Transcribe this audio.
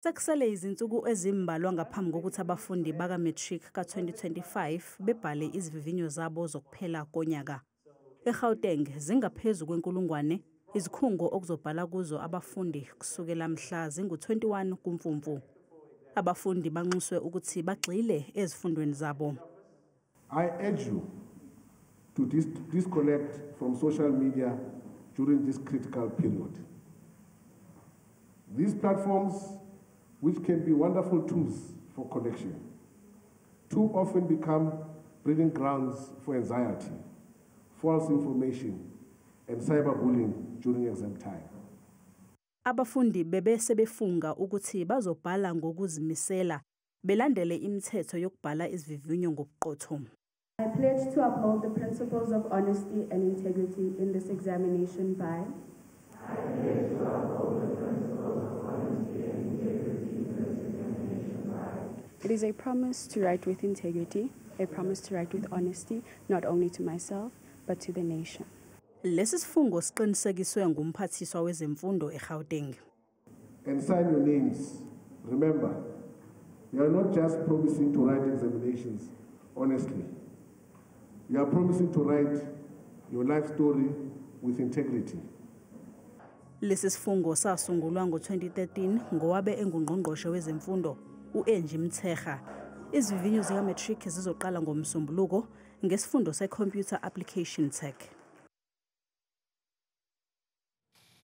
Sekusele izinsuku ezimbalwa ngaphambi kokuthi abafundi baka-matric ka-2025 bebhale izivivinyo zabo zokuphela konyaka. EGauteng zingaphezu kwenkulungwane izikhungo okuzobhala kuzo abafundi kusukela mhla zingu-21 kuMfumfu. Abafundi banxuswe ukuthi bagxile ezifundweni zabo. I urge you to disconnect from social media during this critical period. These platforms, which can be wonderful tools for connection, too often become breeding grounds for anxiety, false information, and cyberbullying during exam time. Abafundi bebese befunga ukuthi bazobhala ngokuzimisela belandele imithetho yokubhala izivivinyo ngobuqotho. I pledge to uphold the principles of honesty and integrity in this examination by I pledge to uphold the principles of honesty and integrity in this examination by It is a promise to write with integrity, a promise to write with honesty, not only to myself, but to the nation. Lesi sifungo siqinisekiswe ngumphathiswa wezemfundo eGauteng. And sign your names. Remember, you are not just promising to write examinations honestly. You are promising to write your life story with integrity. Lesi sifungo sasungulwa ngo-2013 ngowabe engungqongqoshe wezemfundo u-Angie Motshekga. Izivivinyo zika-matric zizoqala ngoMsombuluko ngesifundo se-Computer Application Tech.